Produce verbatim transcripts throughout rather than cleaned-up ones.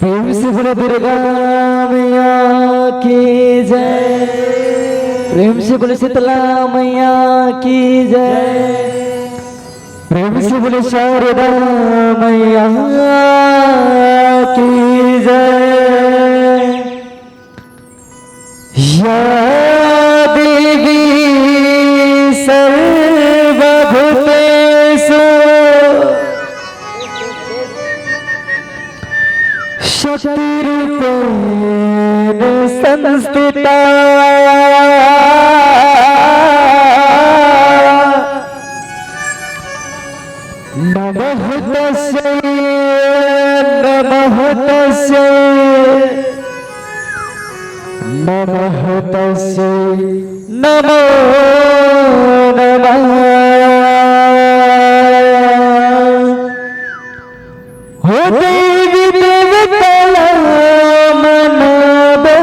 प्रेम से बोले दुर्गा मैया की जय। प्रेम से बोले शीतला मैया की जय। प्रेम से बोले शारदा मैया की जय। या देवी सर्वभूतेषु शक्तिरूपेण संस्थिता। नमः तस्यै, नमः तस्यै, नमः तस्यै, नमो नमः। हो देवी देवता ला मनाबो,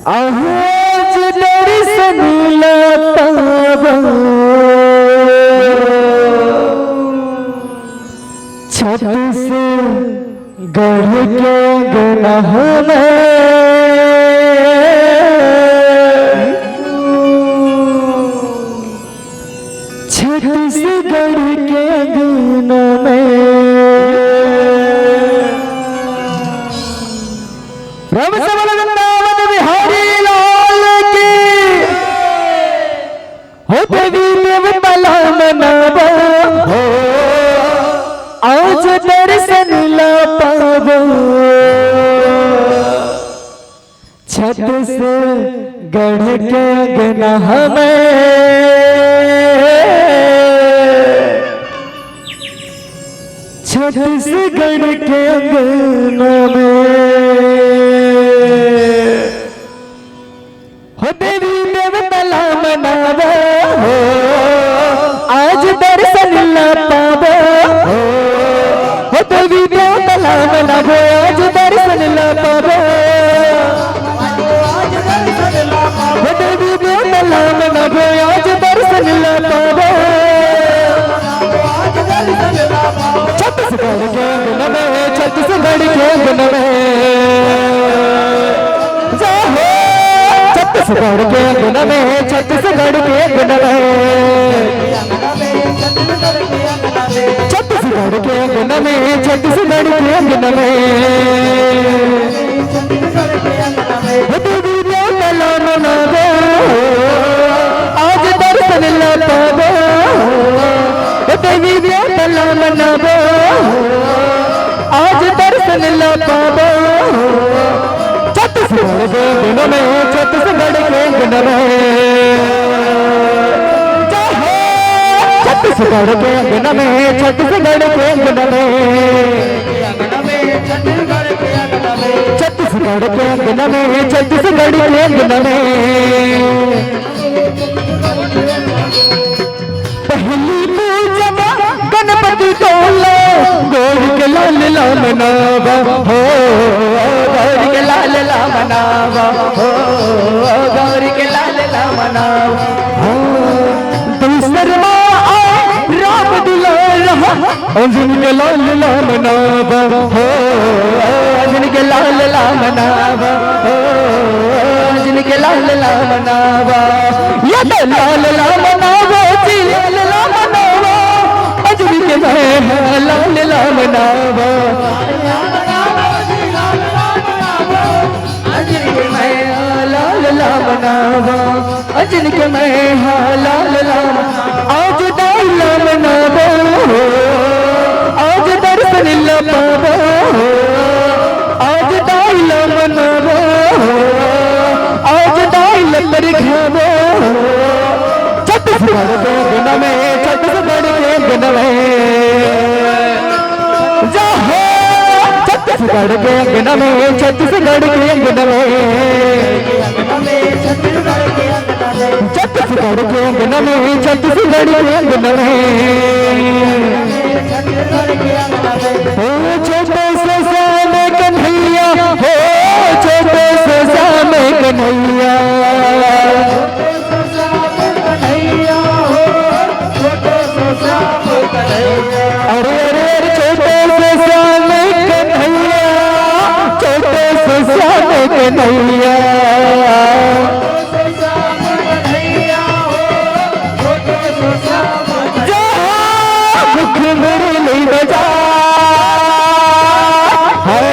आज दर्शन ला पाबो। छत्तीसगढ़ के अंगना में, छत्तीसगढ़ के अंगना में। प्रेम से बोलो वृंदावन बिहारी लाल की। हो देवी देवता ला मनाबो, हो आज दर्शन ला पाबो। छत्तीसगढ़ के अंगना में, छत्तीसगढ़ के अंगना में। हो देवी देवता ला मनाबो, हो आज दर्शन ला पाबो। हो देवी देवता ला मनाबो, आज दर्शन ला पाबो। हो देवी देवता ला मनाबो, आज दर्शन ला पाबो। छत्तीसगढ़ के अंगना में, छत्तीसगढ़ के अंगना में। जय हो। छत्तीसगढ़ के अंगना में, छत्तीसगढ़ के अंगना में। छत्तीसगढ़ के अंगना में, छत्तीसगढ़ के अंगना में। हो देवी देवता ला मनाबो, आज दर्शन ला पाबो। हो देवी देवता ला मनाबो, आज दर्शन ला पाबो। छत्तीसगढ़ के अंगना में, छत्तीसगढ़ के अंगना में। जय हो। छत्तीसगढ़ के अंगना में, छत्तीसगढ़ के अंगना में। छत्तीसगढ़ के अंगना में, छत्तीसगढ़ के अंगना में। पहली पूजा गणपति तोला, गौरी के लाल ला मनाबो, हो गौरी के लाल ला मनाबो, हो गौरी के लाल ला मनाबो। हाँ, दूसर माँ आए राम दुलारा, अंजनी के लाल ला मनाबो, हो अंजनी के लाल ला मनाबो, हो अंजनी के लाल ला मनाबो। ये तो लाल ला मनाबो जी, लाल ला मनाबो, अंजनी के मैं लाल ला मनाबो। अंजनी के मैं लाल ला मनाबो। अजन के मैं हा लाल लाम, आज दाई ला मनाबो, आज दर्शन ला पाबो, आज दाई ला मनाबो, आज दाई ला परघाबो। छत्तीसगढ़ के अंगना में, छत्तीसगढ़ के अंगना में। जय हो। छत्तीसगढ़ के अंगना में, छत्तीसगढ़ के अंगना में। छत्तीसगढ़ के अंगना में, छत्तीसगढ़ के अंगना में। ओ छोटे से श्याम कन्हैया, हो छोटे से श्याम कन्हैया। कन्हैया। जहाँ मुख मुरली बजा, है,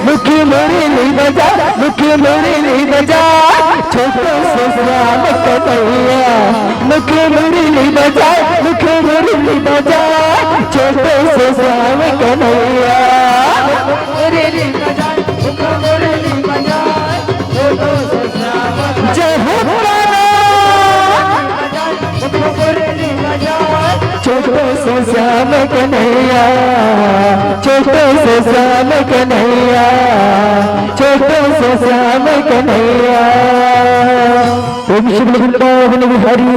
मुख मुरली बजा, मुख मुरली बजा, छोटो से श्याम कन्हैया। मुख मुरली बजा, मुख मुरली बजा, छोटो से श्याम कन्हैया। मुरली बजा, मुख मुरली बजा, छोटो से श्याम जय हो भोलानाथ। छोटो से श्याम कन्हैया, छोटो से श्याम कन्हैया, छोटो से श्याम कन्हैया। प्रेम से बोलो वृंदावन बिहारी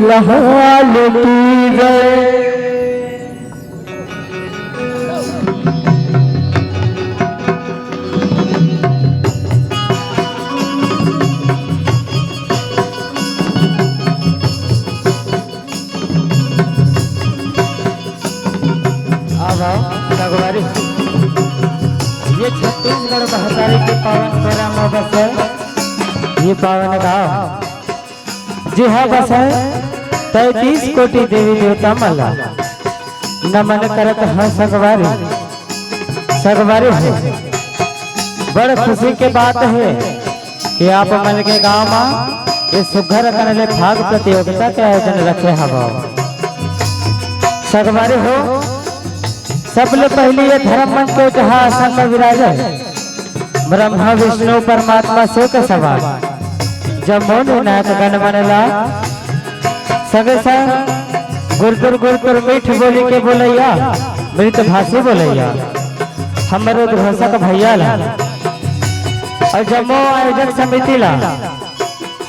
लाल की जय। आओ, आओ, संगवारी। ये छत्तीसगढ़ महतारी के पावन पैरा में बसे ये पावन गाँव, जिहाँ बसे तैंतीस कोटि देवी देवता मन ला नमन करत हँव संगवारी। संगवारी हो, बड़ खुशी के बात हे कि आप मन के गांव म ये सुग्घर अकन ले फाग प्रतियोगिता के आयोजन रखे हवव। संगवारी हो, सबले पहिली ये धर्म मंच के जहाँ आसन म विराजे ब्रह्मा विष्णु परमात्मा शिव के समान जम्मो निर्णायक गण मन ला संगे संग गुरतुर गुरतुर मीठ बोली के बोलैया, मृत भाषी बोलैया, हमर उद्घोषक भैया ला अउ जम्मो आयोजक समिति ला,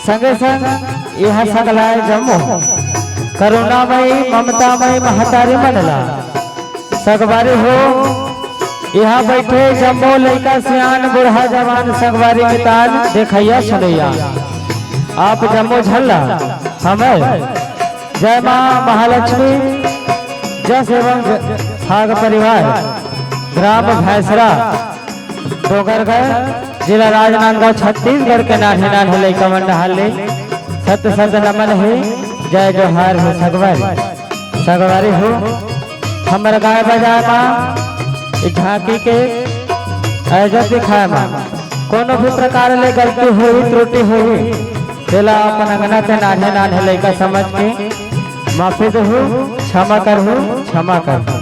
संगे संग इहाँ सकलाय जम्मो करुणामयी ममतामयी महतारी मन ला। संगवारी हो, इहाँ बइठे जम्मो लइका सियान, बूढ़ा जवान, संगवारी मितान, देखइया सुनइया, आप जम्मो झन ला हमर जय माँ महालक्ष्मी जस एवं ज-, फाग परिवार, ग्राम भैंसरा, डोंगरगढ़, जिला राजनांदगांव, छत्तीसगढ़ के नान्हे नान्हे लइका मन डहार ले सत सत नमन हे, जय जोहार हे संगवारी। संगवारी हो, हमर गाय बजाय मा, ए झांकी के आयोजन दिखाय मा कोनो भी प्रकार ले गलती होही, त्रुटि होही, तेला अपन अंगना के नान्हे नान्हे लइका समझ के माफी देहू, क्षमा करहू, क्षमा करहू।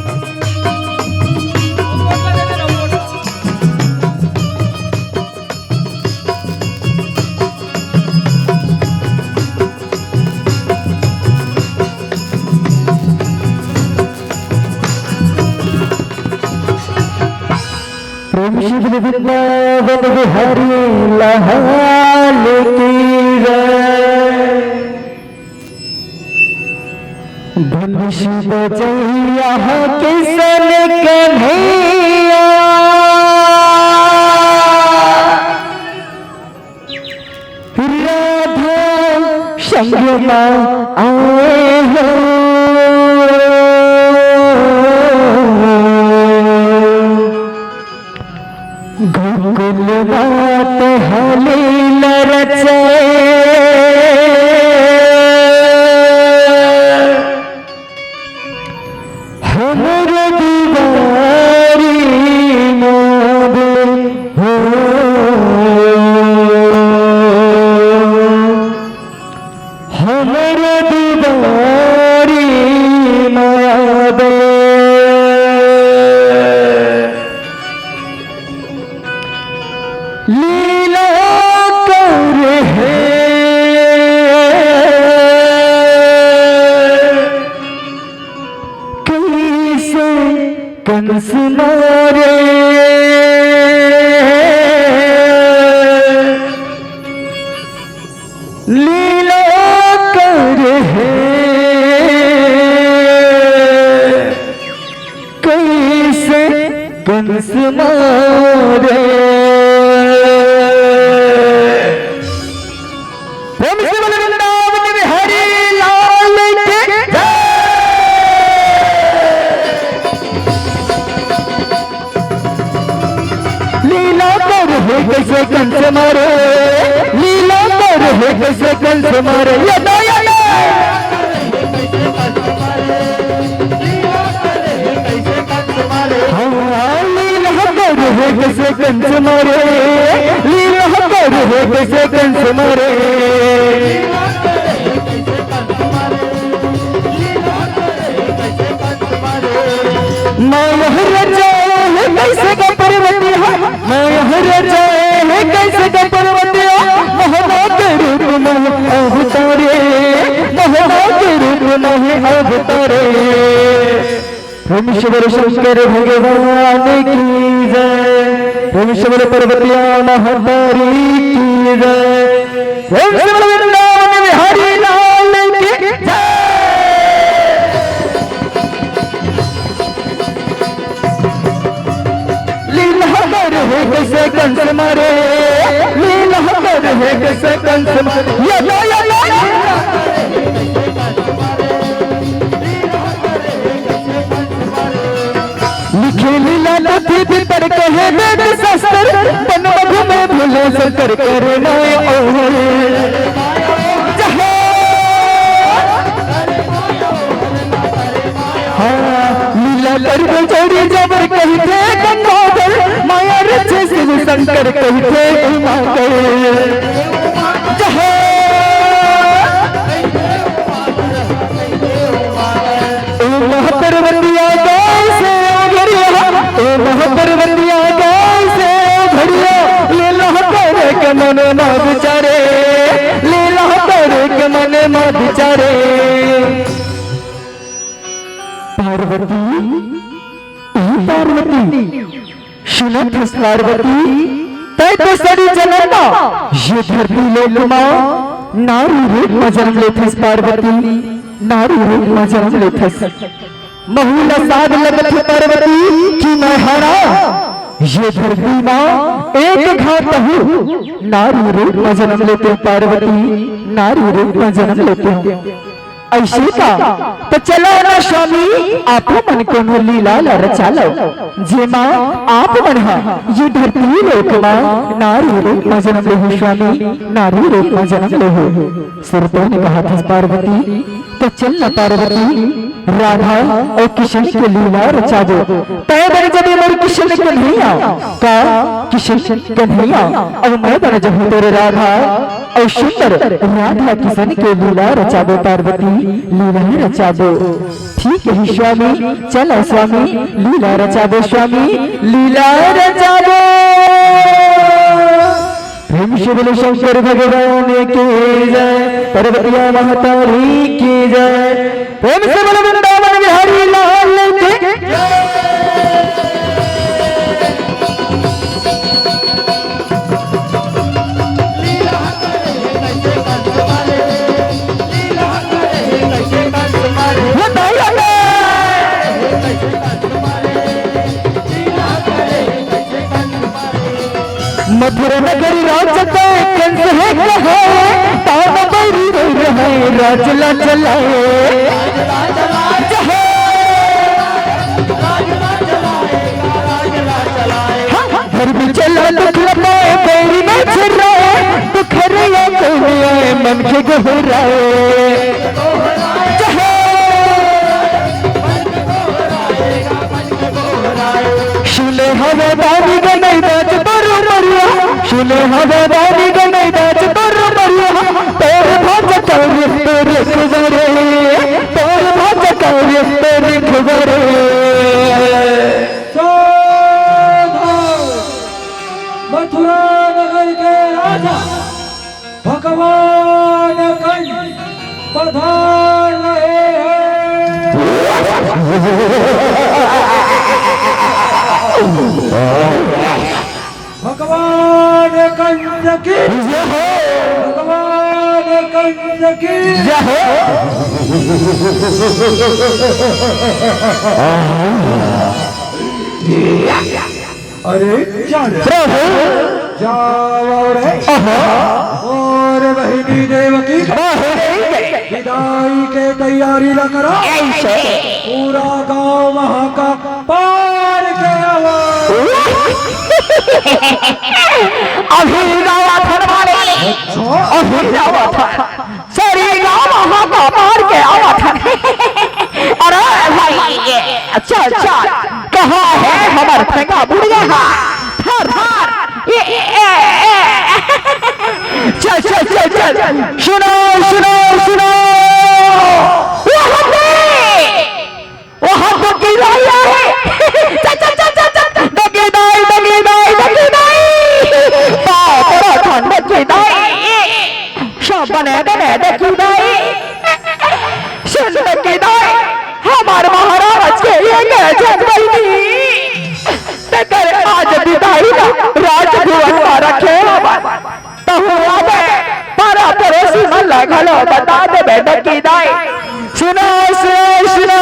प्रेम से बोलो वृंदावन बिहारी लाल की जय। बंसी बजैया किशन कन्हैया, राधा संग मा आए हो। गोकुल नाथ हलील रचे, हमर दुआरी माद हो। हमर दुआरी माद लीला कर हे, कैसे कंस मारे। लीला कर हे, कैसे कंस मारे। प्रेम से बोले वृंदावन बिहारी लाल की जय। कैसे कंस मारे, लीलाधर हे कैसे कंस मारे। ये दो, ये दो। हाँ, लीलाधर हे कैसे कंस मारे, लीलाधर हे कैसे कंस मारे। माया रचाए हे कैसे ग पार्वती, हाँ। माया रचाए हे कैसे ग पार्वती, मोहना के रूप में अवतारे, मोहना के रूप में अवतारे। प्रेम से बोलो शंकर भगवान की जय, प्रेम से बोलो पार्वतिया महतारी की जय, प्रेम से बोलो वृंदावन बिहारी लाल की जय। लीलाधर हे कैसे कंस मारे, लीलाधर हे कैसे कंस मारे। ये लो, ये लो। लिखे लीला पोथी भीतर कहे वेद शास्त्र, बन मधु में भोले शंकर करे माया ओहर। जहाँ हाँ, लीला करबे जोड़ी जबर कहिथे गंगाधर, माया रचे शिव शंकर कहिथे उमाकर। जहाँ ओ महापर्वतिया गाय से ओ घड़िया, ओ महापर्वतिया गाय से ओ घड़िया, लीला करे के मन मा बिचारे, लीला करे के मन मा बिचारे। पार्वती, ए पार्वती, सुनत हस पार्वती, तैं तो सरी जनम मा ये धरती लोक मा नारी रूप मा जनम लेथस पार्वती, नारी रूप मा जनम लेथस। महू ला साध लगत हे पार्वती कि मैं हरा ये धरती मा एक घात हूँ, नारी रूप मा जनम लेते पार्वती, नारी रूप मा जनम लेते। अइसे का? त चलो ना स्वामी, आपो मन कोनो लीला ला रचा लो, जेमा आप मन ह ये धरती लोक मा नारी रूप मा जनम लेहू स्वामी, नारी रूप मा जनम लेहू। सुरतोन कहत हस पार्वती, त चल ना पार्वती, राधा अउ किशन के लीला रचाबो। तैं बन जबे मोर किशन कन्हैया, का किशन कन्हैया, अउ मैं बन जहूँ तोर राधा। अउ सुंदर राधा किशन के लीला रचाबो पार्वती, लीला रचाबो। ठीक हे स्वामी, चलो स्वामी, लीला रचाबो स्वामी, लीला रचाबो। प्रेम से बोलो शंकर भगवान की जय, पार्वतिया महतारी की जय। प्रेम से बोलो वृंदावन बिहारी लाल की जय। मथुरा नगरी राज का कंस हे कहे, ताना बैरी बैर है राज ला चलाए। जहाँ धर्म चला दुख लपाए, बैरी में छिर्राए, दुख हरैया कोई आए, मन के गोहराए। जहाँ सुने हवे दानी गनई बाज बरु मरिया, सुने हवे दानी गनई बाज बरु मरिया, तोर भाज कौरे तोर खुबरे, तोर भाज कौरे तोर खुबरे। साधु! मथुरा नगर के राजा भगवान कंस पधार रहे हैं। भगवान कंस की, भगवान कंस की। अरे, जा रे। प्रभु। जाओ रे। आहा। और बहिनी देवकी। वाह रे। विदाई के तैयारी ला करा। ऐसे। पूरा गांव वहां का पार के आवा। वाह अभी जावा थन वाले, अभी जावा थन। सरी गाँव वहाँ का मार के आवा थन। अरे भाई, ये, अच्छा, अच्छा, कहाँ है हमर फेंका बुढ़िया? हाँ, धर, धर। ये, ये, ये, ये। चल, चल, चल, चल। सुनो, सुनो, सुनो। वो हटे। वहाँ तो गिराई है। चल, चल, चल, चल, चल। डगी दाई, डगी दाई, डगी दाई। पाँव पड़ा था डगी दाई। सब बने, बने डगी दाई। सुन डगी दाई, हमार महाराज के ये गए जंगल की। तेकर आज विदाई ना राजभवन में रखे हमार। तहु आबे, पारा पड़ोसी मन ला घलो बता देबे डकी दाई। सुनो, सुनो, सुनो,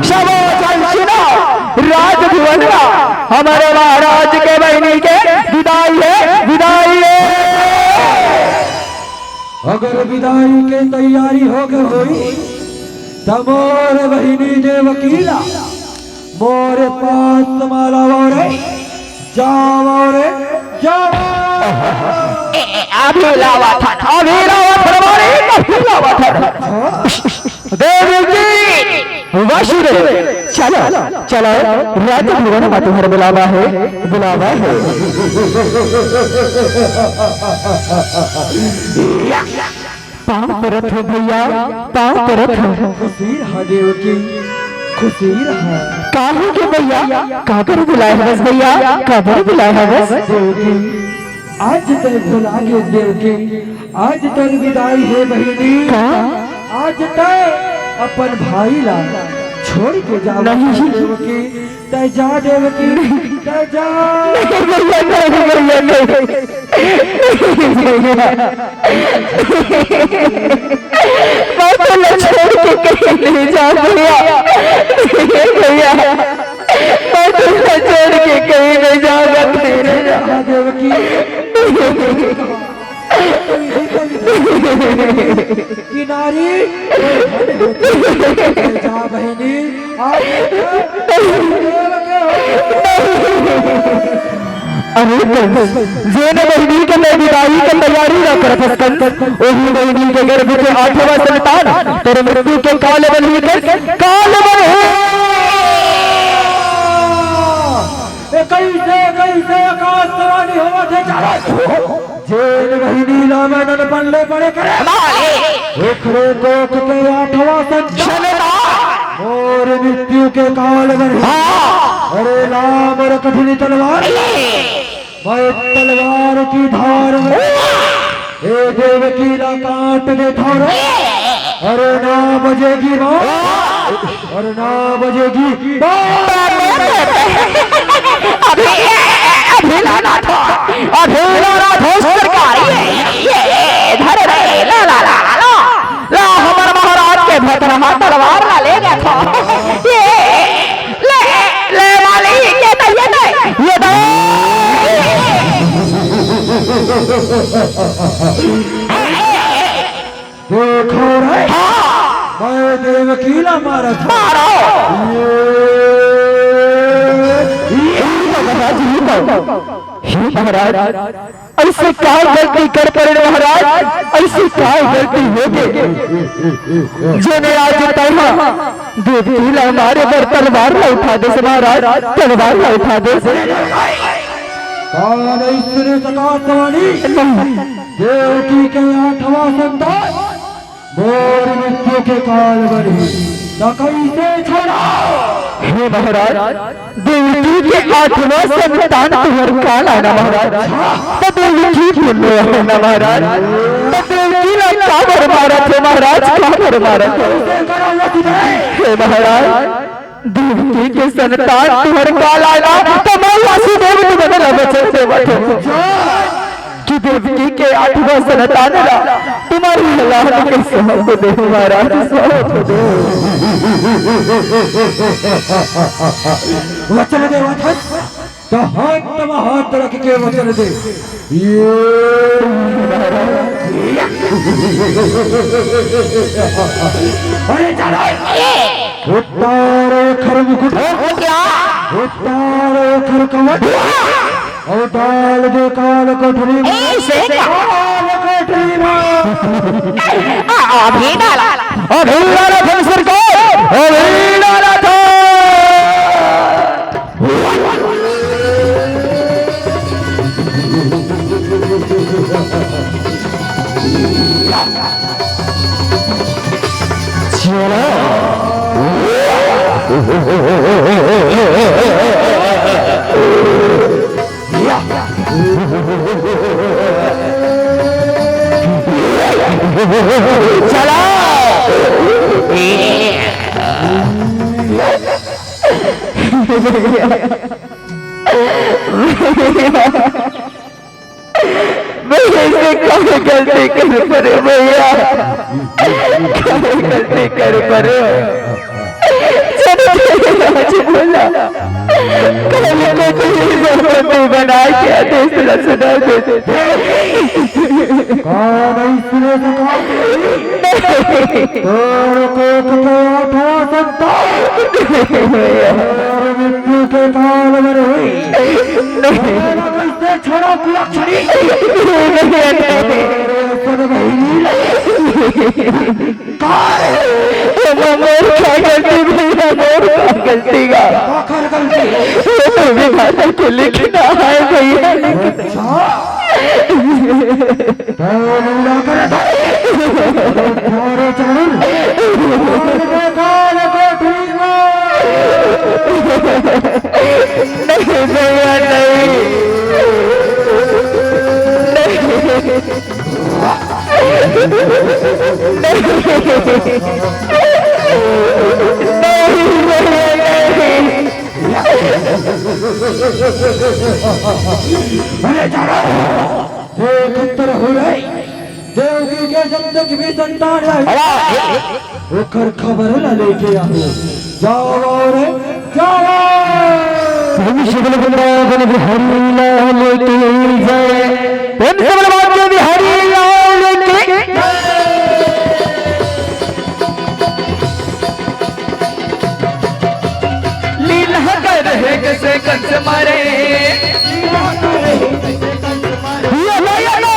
सबो झन सुनो, राजभवन ला हमर महाराज के बहिनी के विदाई हे, विदाई हे। अगर विदाई के तैयारी हो गे होही, त मोर बहिनी देवकी ला मोरे पास माला वाले जावा रे, जावा। ए, ए, अभी लावा था, अभी लावा था, अरे, अभी लावा था। देवी जी, वासुदेव, चलो, चलो, राजभवन में तुम्हारा बुलावा है, बुलावा है। पाँव परत हो भैया, पाँव परत हो। खुशी रहा देवकी, खुशी रहा। काहे के भैया, काबर बुलाए हवस भैया, काबर बुलाए हवस? देवकी, आज तय भुला गे देवकी, आज तोर विदाई हे बहिनी। का? आज तय अपन भाई ला छोड़ के जा नहीं। देवकी। तय जा देवकी, तय जा। नहीं भैया, नहीं भैया, नहीं। नहीं भैया। मैं तो ना छोड़ के कहीं नहीं जा भैया। नहीं भैया, मैं तो ना छोड़ के कहीं नहीं जाऊंगा। नहीं जा देवकी। कि नारी जा बहिनी, आज देव के हो। अरे कंस, जेन बहिनी के मैं विदाई के तैयारी ना करत हस कंस, ओही बहिनी के गर्भ के आठवां संतान तोर मृत्यु के काल बन ही कंस, काल बन ही। ए, कइसे, कइसे आकाशवाणी होवत हे, चलो। जेन बहिनी ला मैं ननपन ले बड़े करे। मालिक। ओखरे कोख के आठवां संतान। सुनता। मोर मृत्यु के काल में। हाँ। अरे लाम और कठिन तलवार। ए। मैं तलवार की धार में। वाह। ए देवकी ला काट दे थारो। ए। अरे ना बजेगी माँ। वाह। और ना बजेगी। अभी, अभी लाना था, अभी लाना था सरकार। ये, ये, ये, धर रे, ला, ला, ला, ला, ला, ला, हमर महाराज के भतरहा तलवार ला ले गया था। ये, ले, ले वाली, ये तो, ये तो, ये तो। देखो रे, हाँ। मैं देवकी ला मारत हँव। मारो। ये, ये। हे महाराज, हे महाराज, अइसे का गलती कर परेन महाराज, अइसे का गलती हो गे, जेने आज तैं हा देवकी ला मारे बर तलवार ला उठा देस महाराज, तलवार ला उठा देस। का नइ सुने सकस वाणी? नहीं। देवकी के आठवां संतान मोर मृत्यु के काल बनही, त कइसे छोड़ाव? हे महाराज, देवकी के आठवां संतान तुँहर काल आय ना महाराज, त देवकी पुण्य हे ना महाराज, त देवकी ला काबर मारत हे महाराज, काबर मारत हे? कइसे करव वो तुझे? हे महाराज, देवकी के संतान तुँहर काल आय ना, त मैं वासुदेव तुमन ला वचन देवत हँव कि देवकी के आठवां संतान ला तुम्हर हलाहल के सौंप देहूँ महाराज, सौंप देहूँ। वचन देवत हस, त हाथ म हाथ रख के वचन दे। ये अरे चलो, उतारो खर मुकुट। हो गया। उतार ओखर कवच अउ डाल दे काल कोठरी म। ऐसे का? काल कोठरी म। आ, अभी डाला, अभी डाला था सरकार, अभी डाला था। चलो। चलो। मैं ऐसे काहे गलती कर परे भैया, काहे गलती कर परे? चलो आज बोला, कल को तेरी बंदी बना के आदेश ला सुना दे। कौन है इसने सका? तोर को कपड़ा उठा सकता। और मृत्यु के काल में हुई। नहीं। इससे छोड़ो कुलक्षणी। नहीं, नहीं। और सब बहिनी। कौन है? मोर का गलती भैया, मोर का गलती का। आखिर गलती। ये तो विधाता के लिखना है भैया। अच्छा। तोर मुंडा करे तो। तोरे चरण। तोर बेकार को ठीक मार। नहीं भैया, नहीं। नहीं। नहीं भैया, नहीं। अरे चरण। देख उत्तर हो रही। देवकी के जब तक भी संतान है, ओकर खबर ला लेके आओ। जाओ और जाओ। प्रेम से बोलो वृंदावन बिहारी लाल की जय। प्रेम से बोलो वृंदावन बिहारी लाल की। लीला कर है कैसे कंस मारे। ये भैया ने।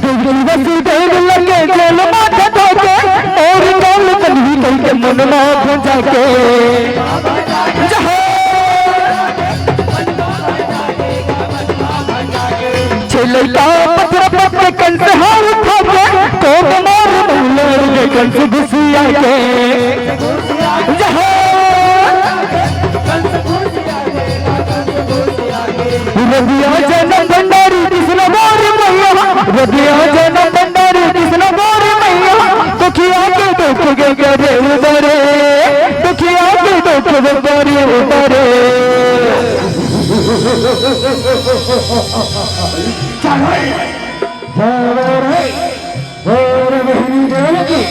देवकी वसुदेव लगे जेल माथे धोके, और कौन कन्ही कहि के मुन मा भुंजा के। जहाँ छेलैता पत्थर पत्थर कंस हार उठा के, कोन मार मुलर के कंस घुसिया के। जहाँ रबिया जनम भंडारी कृष्ण गौर मैया, रबिया जनम भंडारी कृष्ण गौर मैया, दुखिया के दुख गे करे उबरे, दुखिया के दुख गे करे उबरे। चलो रे, चलो रे, और बहिनी देवकी,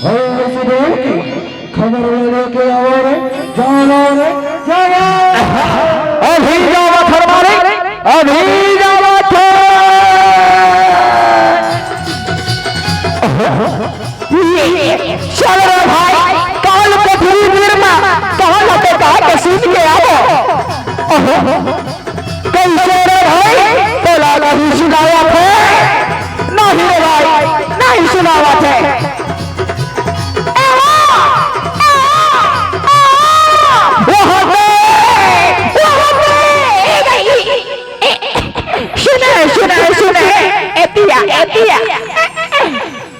और सुदेवकी, खबर लेके आओ रे, जाओ रे, जाओ। अभी जावत हर मारे, अभी जावत है। चल रे भाई, काल पथरी वीर मा, कहाँ लगे कहाँ के सुन के आओ। कैसे रे भाई? तोला नहीं सुनावत हे? नहीं रे भाई, नहीं सुनावत हे। ए हो, ए हो, ए हो। वहाँ पे, वहाँ पे, ए भाई। सुने, सुने, सुने। ए पिया, ए पिया।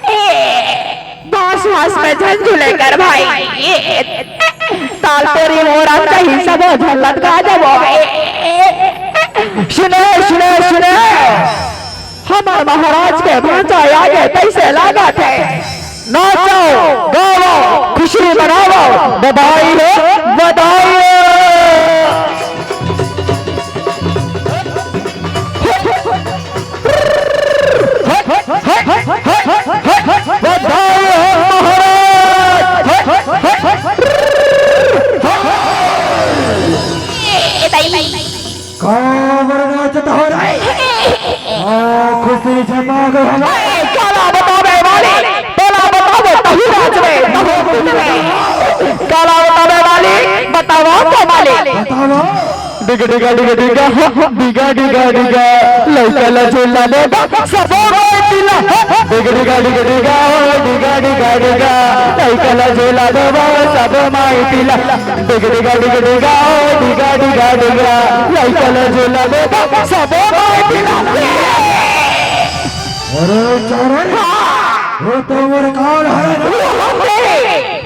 ए, घास वास में झन झुले कर भाई। ए, ताल तोरी मोरा कहीं सबो झन लटका देबो। ए, ए, ए, सुने, सुने, सुने। हमर महाराज के भांचा आगे तैसे लागत हे। नाचो, गावो, खुशी मनावो, बधाई हो, बधाई हो। बधाई हो महाराज। काबर नाचत हो रे? आ, खुशी जमा गए हमारे। ए, काला बतावे वाली, तोला बतावे अहिराज रे, बहुत दिन रे। काला बतावे वाली, बतावा तो मालिक। बतावा। डिग डिगा डिग डिगा, डिगा डिगा डिगा, लइका ला झूला देबा, सब माई पिला। डिग डिगा डिग डिगा, डिगा डिगा डिगा, लइका ला झूला देबा, सब माई पिला। डिग डिगा डिग डिगा, डिगा डिगा डिगा, लइका ला झूला देबा, सब माई पिला। अरे चरण, वो तो मोर काल हरे ना।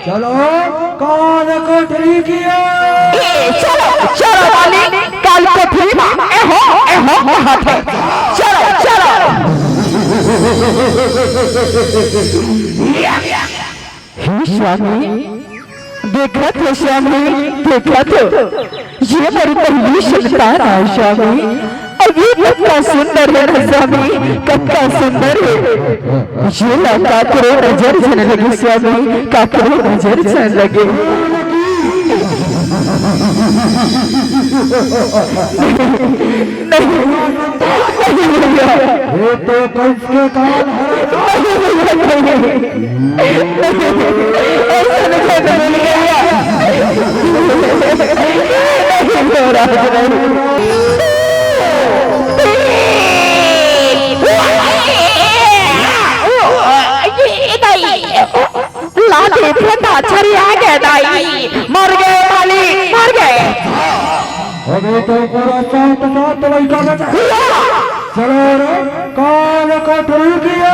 चलो, काल कोठरी किया। ए, चलो, चलो मालिक, काल कोठरी मा। ए हो, ए हो, ए हाथे। चलो, चलो। हे स्वामी, देखत हो स्वामी, देखत हो। ये मोर पहली संतान आय स्वामी। अभी कतका सुंदर हे ना स्वामी, कतका सुंदर हे। ये ला काकरो नजर झन लगे स्वामी, काकरो नजर झन लगे। नहीं, नहीं भैया। ये तो कंस के काल हरे। नहीं भैया, नहीं। ऐसा नहीं, नहीं भैया। नहीं महाराज, नहीं। ये, ये दाई, ला देखे बाछा रे आ गए दाई, मर गए मालिक, मर गए। अबे तो पूरा सात, सात लइका बचा। चलो रे, काल कोठरी किया।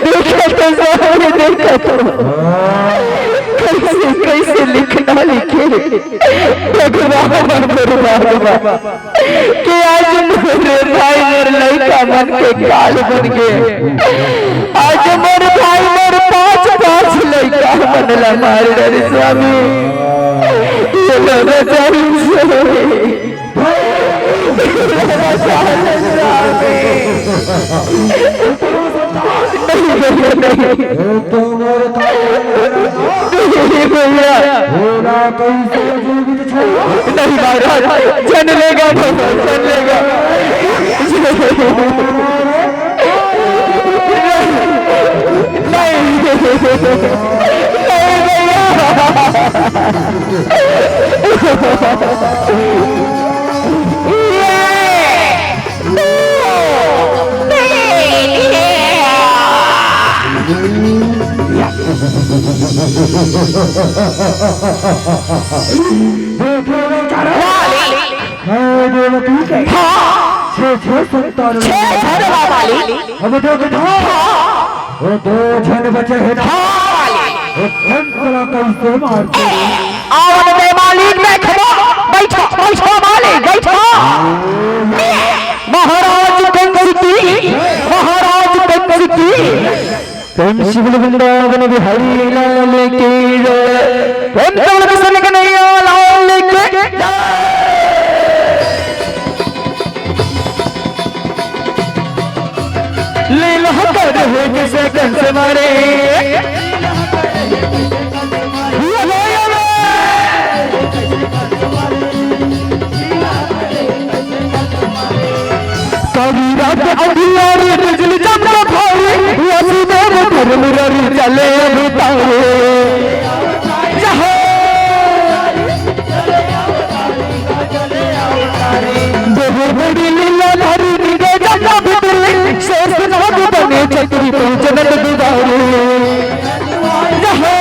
देखा तो सामने, देखा तो। कैसे, कैसे लिखना लिखे। भगवान, भगवान, भगवान। कि आज मोर भाई मोर लइका मन के काल बन गे। आज मोर भाई मोर पांच, पांच लइका मन ला मार डरे स्वामी। ये लो बचाई स्वामी। नहीं भैया, नहीं। नहीं भैया। नहीं महाराज, झन लेगा, झन लेगा। नहीं, नहीं भैया। देखो बेचारा, मैं देवकी के हाँ। छह, छह संतान छह झन ला मालिक। अब देखो हाँ। वो दो झन बचे हे ना। हाँ मालिक। वो कंस ला कैसे मारते हैं? आवन दे मालिक, बैठो, बैठो, बैठो मालिक, बैठो। महाराज कंस की, महाराज कंस की। प्रेम से बोल वृंदावन बिहारी लाल की जय। प्रेम से बोल कृष्ण कन्हैया लाल की जय। लीला कर हे किसे कंस मारे। काली रात अंधियारी बिजली चमका भारी, वसुदेव घर मुरारी चले अवतारे। जहाँ देहर बड़ी लीला धरी निगे जमना भितरी, शेष नाग बने छतरी पूजनत दुआरे। जहाँ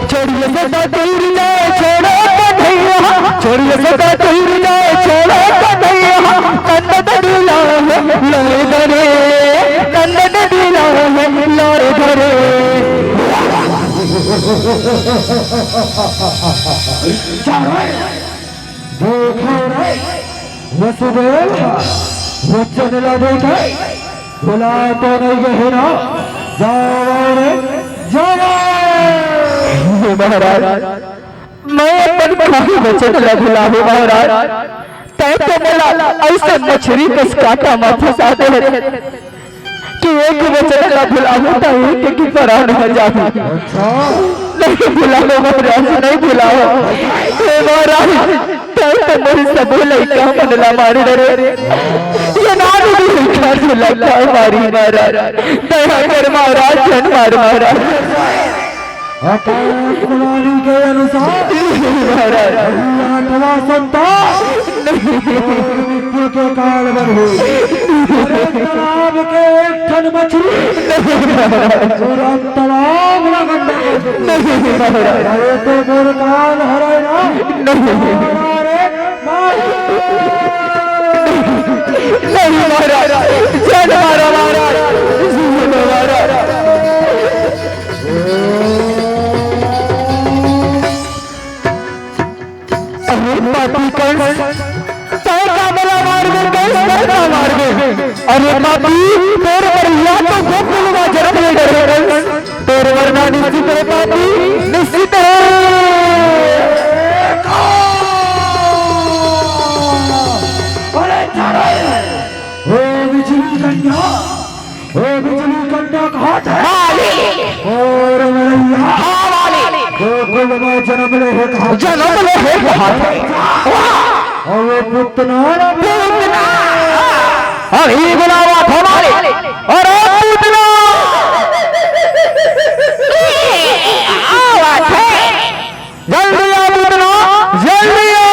छोड़िए सदा दूर जाए, छोड़ो कन्हैया, छोड़िए सदा दूर जाए, छोड़ो कन्हैया। नंद दुलारे लाए धरे, नंद दुलारे लाए धरे। देखो रे, वसुदेव वचन ला देके बोला तो नहीं गए ना, जाओ रे, जाओ। हे महाराज, मैं अपन खाही वचन ला भुलाहूँ महाराज, तै तो मोला ऐसे मछरी कस कांटा मा फंसा दे हस कि एक वचन ला भुलाहूँ त एक की परान हो जाहू। अच्छा। नहीं भुलाओ महाराज, नहीं भुलाओ। हे महाराज, तैं तो मोर सबो लइका मन ला मार डरे। ये नानू भी लइका ला का मारही महाराज। दया कर महाराज, झन मार महाराज। आकाशवाणी के अनुसार महाराज। आठवां संतान। नहीं। विपुल के काल बन हो। अरे तालाब के एक ठन मछली। नहीं महाराज। पूरा तालाब ला गंदा कर देथे। नहीं महाराज। अरे तो मोर कान हरे ना। नहीं। अरे मार। नहीं महाराज, झन मारा महाराज, झन मारा महाराज। अरे पापी कंस, तैं का मोला मारबे कंस, तैं का मारबे? अरे पापी, तोर मरइया तो गोकुल मा जनम ले डरे कंस, तोर मरना निश्चित हे पापी, निश्चित हे। अरे चलो, ओ बिजली कन्या, ओ बिजली कन्या कहाँ हे? मालिक। अरे मरइया। हाँ, मालिक। गोकुल मा जनम ले हे कहाँ? जनम ले हे कहाँ? वाह। अरे पूतना। पूतना। अभी बुलावा था मालिक। अरे पूतना। आवा थे। जल्दी आ पूतना, जल्दी आ।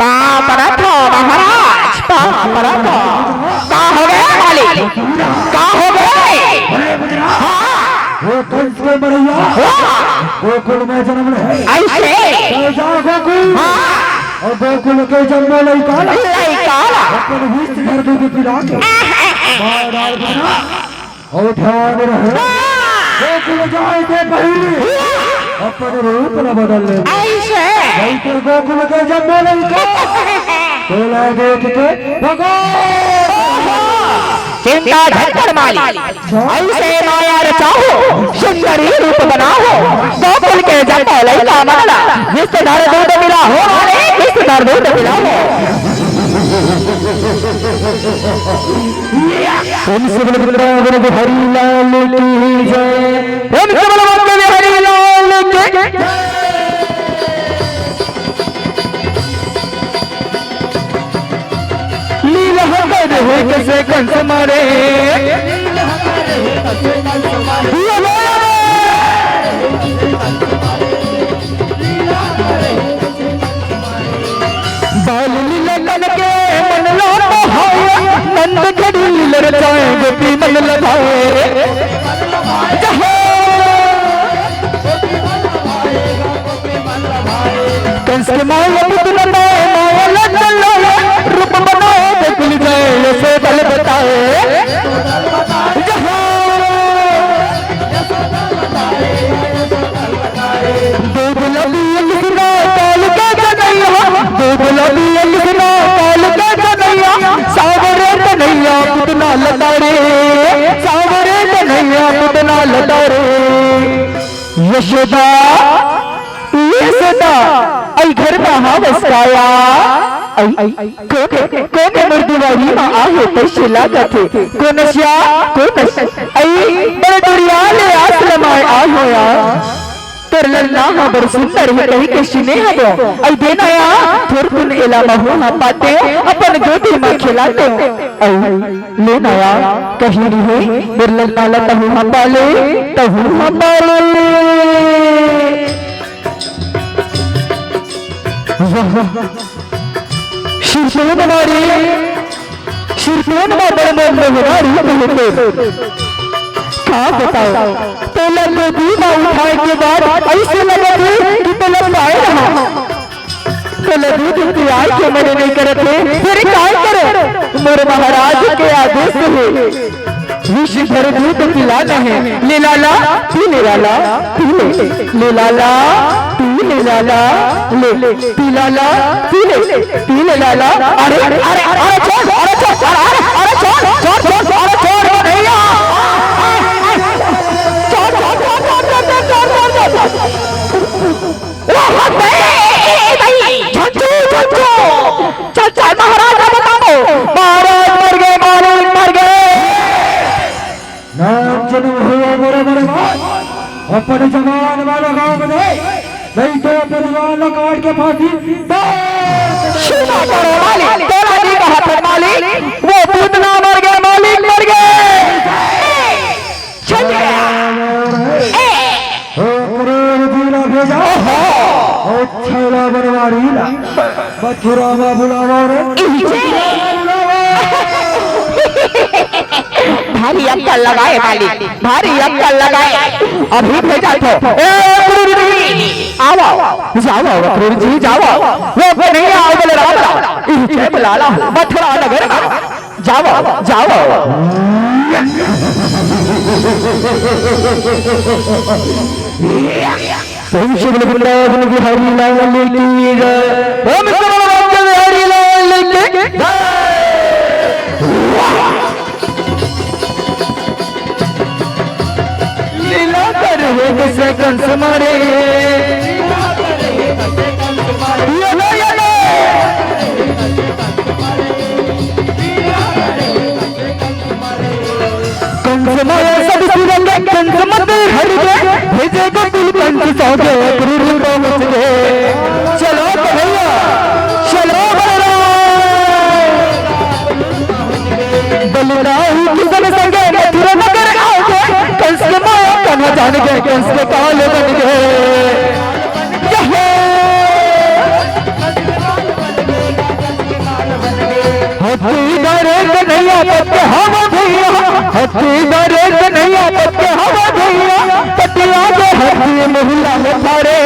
पाँव परत हँव महाराज, पाँव परत हँव। का होगे मालिक? का होगे? हाँ। ओ कंस के मरइया। हाँ। गोकुल में जनम ले। अइसे? तो जा गोकुल। हाँ। अउ गोकुल के जम्मो लइका ला। लइका ला। अपन विष भर दूध पिला के। मार डार देना। अउ ध्यान रहे, गोकुल जाए के पहिली अपन रूप ल बदल ले। अइसे? नहीं तो गोकुल के जम्मो लइका तोला देख के भगवान। चिंता झन कर मालिक, अइसे माया रचाहूँ, सुंदरी रूप बनाहूँ, गोकुल के जम्मो लइका मन ला, विष धर दूध पिलाहूँ मालिक, विष धर दूध पिलाहूँ। प्रेम से बोलो वृंदावन बिहारी लाल की जय। प्रेम से बोलो वृंदावन बिहारी लाल की। लीला कर हे कइसे कंस मारे। बाल लीला तन के मन ला मोहाय, नंद घड़ी ललचाए गोपी मन लभाए। जहाँ कंस के माया पुत न पाए, माया लज्जल लाए, रूप बनाए गोकुल जाए, यशोदा ल बताए। जहाँ दूध लबी एक सुना काल के कन्हैया, दूध लबी एक सुना काल के कन्हैया, साँवरे कन्हैया पूतना लतारे, साँवरे कन्हैया पूतना लतारे। यशोदा, यशोदा, अई घर मा हवस काया, अई, अई, कोन, कोन मोर दुवारी मा आहे तइसे लागत हे, कोन स्या, कोन स्या, अई बड़ दुरिहा ले आस लमाए आहों या। तोर ललना ह बड़ सुंदर हे कहिके सुने हवों। अई दे ना या, थोरकुन एला महूँ ह पातेंव, अपन गोदी म खेलातेंव। अई ले ना या, कहिनी हे, मोर ललना ल तहूँ ह पाले, तहूँ ह पाले। वाह, वाह। सिरतोन मारे, सिरतोन मा बड़ मन मोहना रूप हे तोर। का बताओं, तोला गोदी मा उठाए के बाद अइसे लगत हे कि तोला पाए रहा। तोला दूध पियाए के मन नइ करत हे, फेर काय करों? मोर महाराज के आदेश हे। विष भर दूध पिलाना हे। ले लाला, पी ले लाला, पी ले। ले लाला, पी ले लाला, ले। पी लाला, पी ले, पी ले लाला। अरे, अरे, अरे, छोड़, अरे, छोड़। अरे, अरे, अरे, छोड़, छोड़, छोड़, छोड़, अरे, छोड़, छोड़, नहीं, आ, आ, आ, छोड़, छोड़, छोड़। ए, ए, ए, ए, भाई, झंझू, झंझू। चल, चल, महाराज, अब बताओ। महाराज मर गए, महाराज मर गए। नाम जन्म हुआ बड़े बड़े बात, अपने जवान वाला गांव में दे, नहीं तो अपने जवान ला काट के फांसी दे। सुना करो मालिक, तोला नहीं कहा था मालिक, वो पूतना मर गया, मालिक मर गए। चल गया। ए, ओ करोड़ जी ला भेजा। ओहो। ओ छैला बनवारी ला। मथुरा में बुलावा रे। इही जे। भारी अक्कल लगाए मालिक, भारी अक्कल लगाए। अभी भेजा तो। ए, करोड़ जी, आओ, आओ, जाओ, आओ, करोड़ जी, जाओ, आओ। वो नहीं आओ बोले राम राम। इही जे बुला ला, मथुरा नगर में। जाओ, जाओ। प्रेम से बोलो वृंदावन बिहारी लाल की जय। प्रेम से बोलो राज्य बिहारी लाल की जय। लीला कर हे कैसे कंस मारे। ये लो, ये लो। कंस माया सब सुरंग कंस मत हर दे, भेजे गोकुल कंस सौदे गुरु पहुँच गए। चलो कन्हैया, चलो बलराम। बलराम किशन संगे मथुरा नगर आओगे, कंस के माया कन्हा जान गए, कंस के काल बन गए। यहो। हत्ती डरे कन्हैया पत्ते हवा भैया, हत्ती डरे कन्हैया पत्ते हवा भैया, पटिया के हत्ती मोहल्ला में थारे,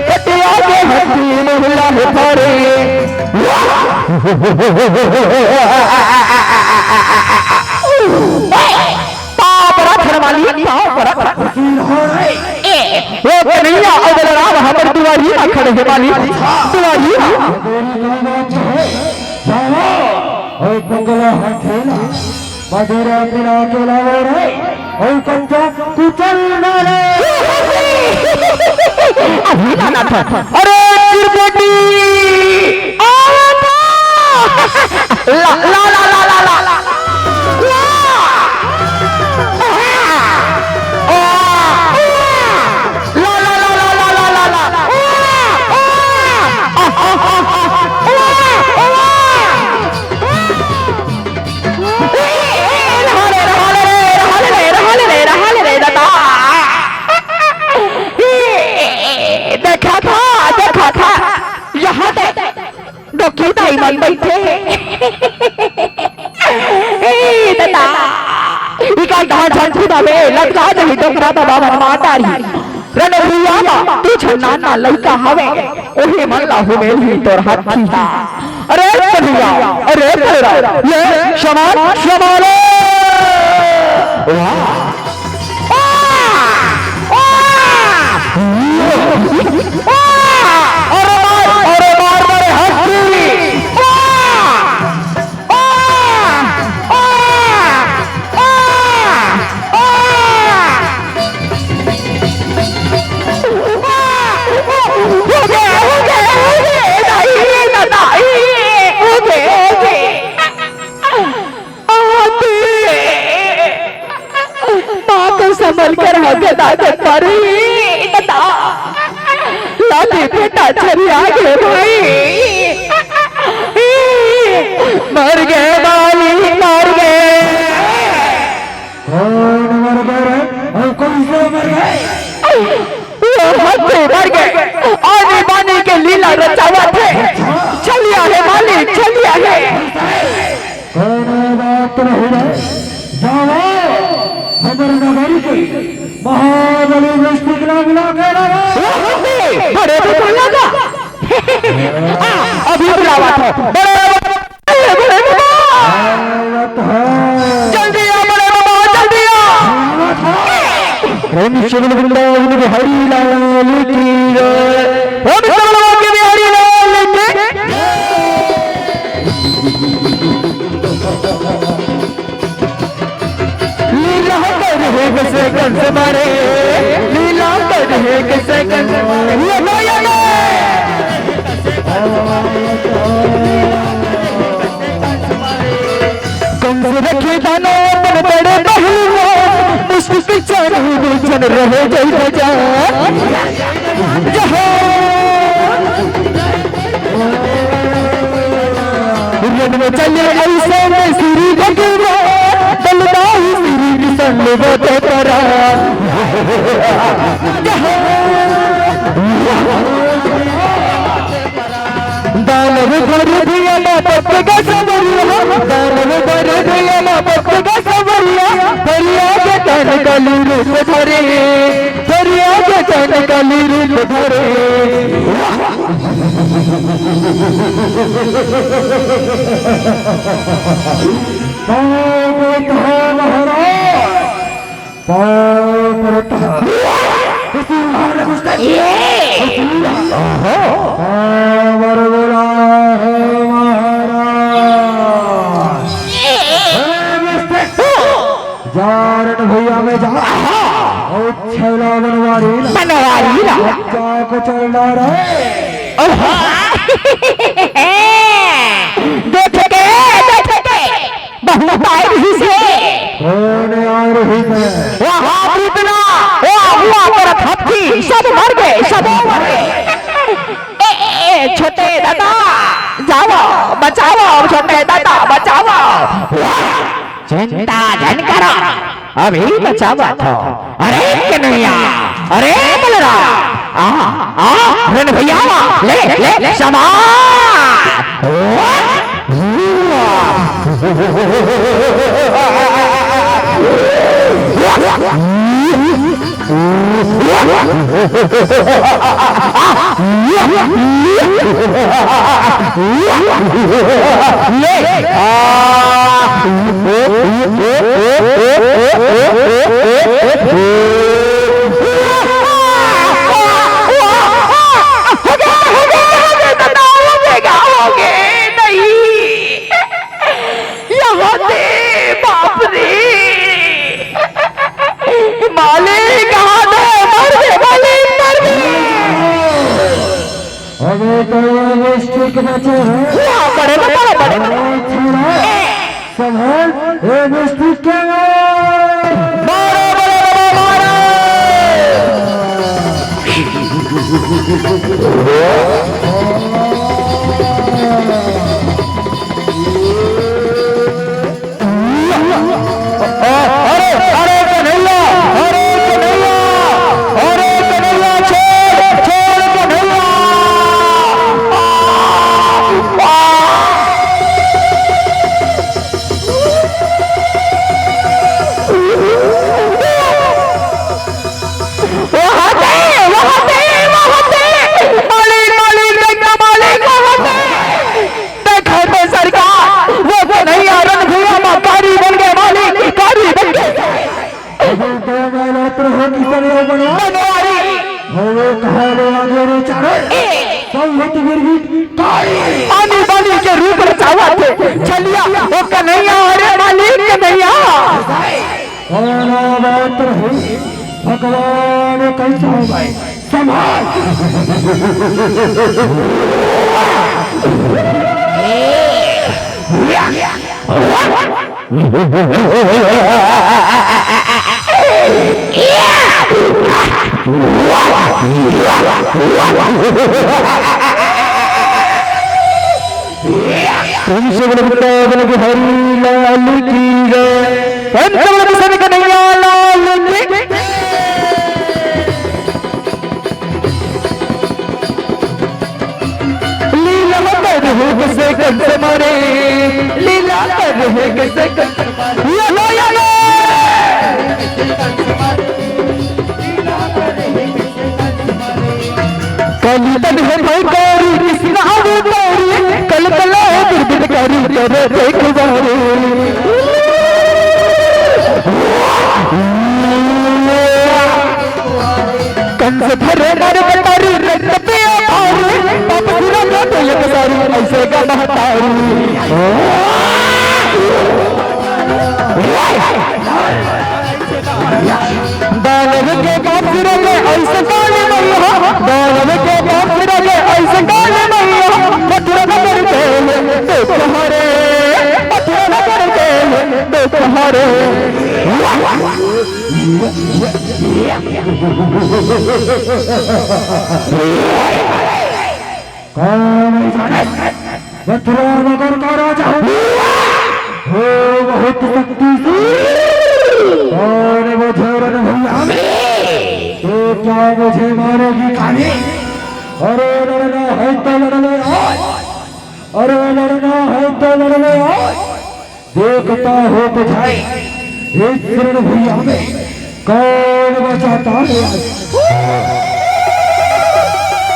पटिया के हत्ती मोहल्ला में थारे। पाँव परत हन मालिक, पाँव परत हन। ए, ओ कन्हैया, ओ बलराम हमर दुआरी म खड़े हे मालिक, दुआरी म। ओ बंगला हथेला, मधुरा पिला के लाओ रे, ओ कंचा कुचल ना रे। अभी ना, ना था। अरे त्रिपुटी, आ ना। ला, ला, ला। देखा था, देखा था, यहाँ देख। डोकी दाई मन बइठे हे। ए ददा, इकर धान झन खुदाबे, लटका जही डोकरा ददा मन मार डारही। रे नगरिया म दू झन नान नान लइका हवे, ओही मन ला हुमेलही तोर हाथी हा। अरे कन्हैया, अरे तोरा, ये समान संभालो। वाह। अरे मार, अरे मार, मारे हंसी। माँ को संभल कर रह गदा के परी ददा। लाली बेटा छरिया के भाई। मर गए बाली, मर गए। कौन मर गए रे? और कौन से मर गए? वो हत्ती मर गए। आनी बानी के लीला रचावत हे। चलिया हे मालिक, चलिया हे। कोनो बात नहीं रे, जाओ, हमर नगरी के महाबली विष्णु के नाम ला के रहो। बड़े बाबा लगा। आ, अभी बुलावा था। बड़े बाबा, बड़े बाबा। आवत है। जल्दी आ, बड़े बाबा, जल्दी आ। आवत है। प्रेम से बोल वृंदावन बिहारी लाल की जय। प्रेम से बोल वृंदावन बिहारी लाल की जय। चले ऐसे में श्री भगवान, बलदाऊ श्री किशन वो तो परा। दानव भर दिया ना पत्त का सवरिया, दानव भर दिया ना पत्त का सवरिया, फरिया के तन कली रूप धरे, फरिया के तन कली रूप धरे। पाँव परत है महाराज, पाँव परत है। पावर बोला है महाराज। हे मिस्टर, जा रण भैया में जा। और छैला बनवारी ला। बनवारी ला। बच्चा को चल रहा है। ओहो। देख के, देख के। बहुत आए रही से। कौन आए रही से? वहाँ भूतना, वो हुआ करत हत्ती, सब मर गए, सब मर गए। ए, ए, ए, छोटे दादा, जाओ, बचाओ, छोटे दादा, बचाओ। चिंता झन करो, अभी बचावत हो। अरे कन्हैया, अरे बलराम, आ, आ, रण भैया, ले, ले, सामान। यहाँ दे, बाप रे। मालिक, यहाँ दे, मर गए, मालिक, मर गए। अबे तो ये मिस्टेक बचे हैं। यहाँ बड़े, बड़े, बड़े, बड़े। और थोड़ा संभाल, ये मिस्टेक क्या है? मारो, मारो, मारो, मारो। अरे, अरे कन्हैया, अरे कन्हैया, अरे कन्हैया, छोड़, छोड़ कन्हैया। आ, आ। वहाँ दे, वहाँ दे, वहाँ दे। मालिक, मालिक, गंगा मालिक, वहाँ दे। देखो तो सरकार, वो तो नहीं आ रहा भैया, मैं कारी बन गए मालिक, कारी बन गए। अबे दो बार मात्र हो किसने वो बनवा? बनवारी। वो कहा रे आगे रे चारों। ए। सब होती गिरगिट कारी। पानी पानी के रूप में चाहवा थे। छलिया, वो कन्हैया, अरे मालिक कन्हैया। कौन बात रही? भगवान कैसा हो भाई? संभाल। प्रेम से बोलो वृंदावन बिहारी लाल की जय। प्रेम से बोलो कृष्ण कन्हैया लाल की। लीला कर रूप से कंस मारे, लीला कर रूप से कंस मारे। ये लो, ये लो। कल तन है भयकारी कृष्ण अवतारी, कल कला दुर्गत कारी करे देखवारी। कंस धरे नर बतारी, रक्त पिया भारी, पाप सुरा का तिलक सारी, ऐसे का महतारी। दानव के बाप रे ले ऐसे काली मैया, दानव के बाप रे ले ऐसे काली मैया, मथुरा नगर के दुख हरे, मथुरा नगर के दुख हरे। कौन है जाने? मथुरा नगर का राजा हूँ। हो बहुत शक्तिशाली। कौन मुझे रणभूमि में? तो क्या मुझे मारेगी काली? अरे लड़ना है तो लड़ ले आज। अरे लड़ना है तो लड़ ले आज। देखता हो बुझाए इस रणभूमि में कौन बचाता है आज?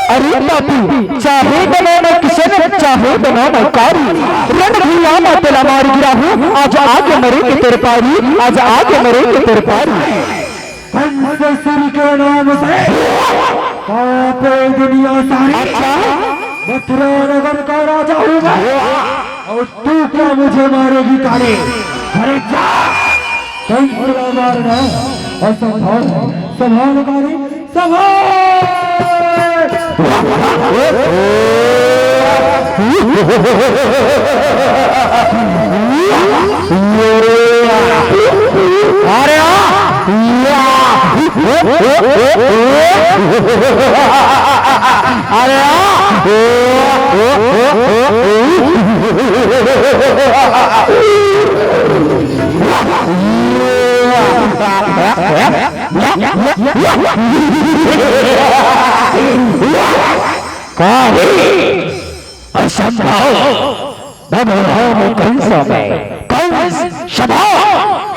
अरे पापी, चाहे बनो न किशन, चाहे बनो न कारी, रणभूमि में तेला मार गिरा हूँ, आज आके मरे के तेरे पारी, आज आके मरे के तेरे पारी। कंस सुर के नाम से कांपे दुनिया सारी। अच्छा। मथुरा नगर का राजा हूँ मैं। और तू क्या मुझे मारेगी काली? अरे जा। कंस का मारना असंभव है। संभाल काली, संभाल। अरे आ! अरे आ! का हे? असंभव। मैं बोल रहा हूँ कंस में। कंस, संभाल।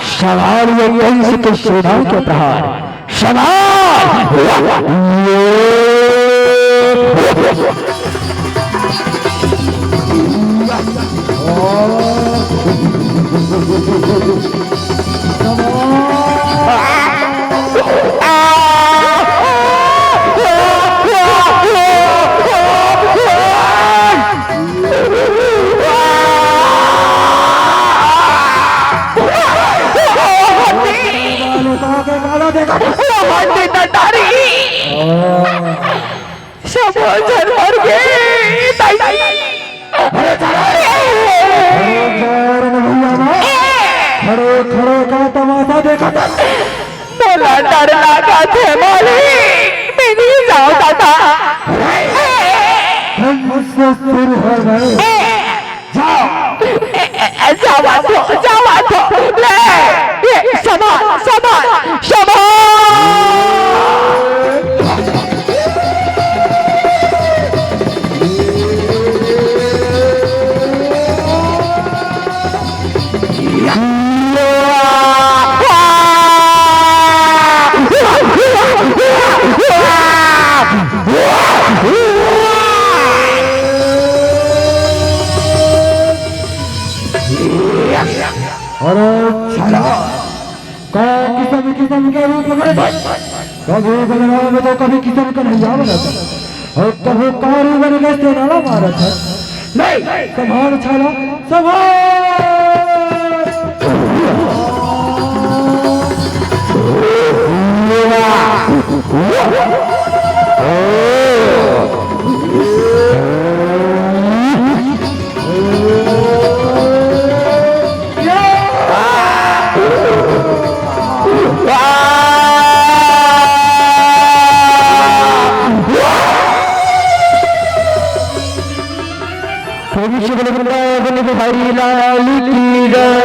संभाल ये कंस की सेना के प्रहार। संभाल। सब झन मर गे, दाई। अरे जा रे। अरे जा रे नवैया ना। खड़े खड़े का तमाशा देखत हस। मोला डर लागत हे मालिक, मैं नहीं जाऊँ दादा। हम मुझसे शुरू हो गए। जाओ। ए, ए, ए, जावा तो, जावा तो। ले, ये सामान, सामान, सामान। अरे छाला, का किसम किसम के रूप में, कभी बलराम तो कभी किसम कन्हैया बनत हे, अउ कभी कारू बन के सेना ला मारत हे। नहीं, संभाल छाला, संभाल। प्रेम से बोलो वृंदावन बिहारी लाल की जय।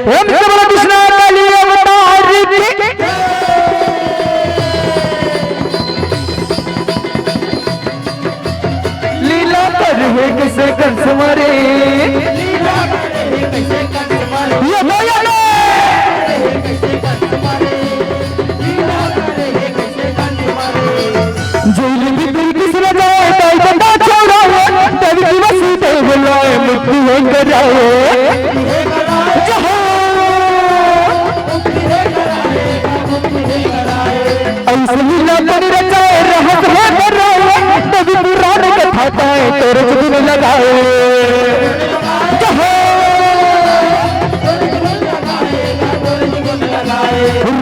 प्रेम से बोलो कृष्णा काली अवतार की। लीला कर हे कैसे कंस मारे। ये तो, ये तो। जेल भीतर किस रजाए, दाई ददा छोड़ाए, तब की वसीयत बुलाए, मुक्ति है कराए। जहाँ ऐसे ही नाटक रचाए, रहस्य है डराए, तब पुराण कथा गाए, तो रच दिन लगाए। जहाँ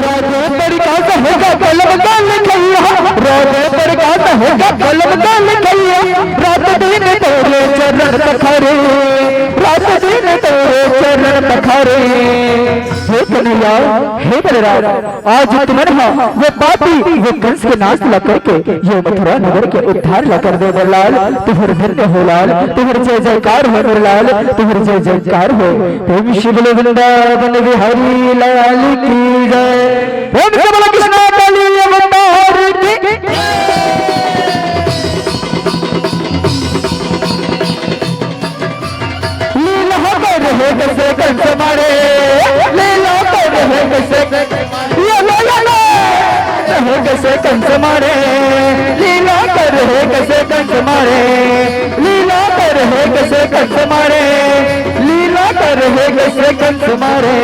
राजा परिकास होगा कलम का लिखैया, राजा परिकास होगा कलम का लिखैया, रात दिन तोरे चरण पखारे, रात दिन तोरे चरण पखारे। हे कन्हैया, हे बलराम, आज तुमन ह वो पापी, वो कंस के नाश ला करके यो मथुरा नगर के उद्धार ला कर दे बललाल। तुहर धन्य हो लाल, तुहर जय जयकार हो बललाल, तुहर जय जयकार हो। प्रेम से बोलो वृंदावन बिहारी लाल की जय। प्रेम से बोलो कृष्णा काली अवतार की। लीला कर हे कसे कंस मारे, लीला कर हे कसे, ये लो, ये लो। हे कसे कंस मारे, लीला कर हे कसे कंस मारे, लीला कर हे कसे कंस मारे, लीला कर हे कसे कंस मारे।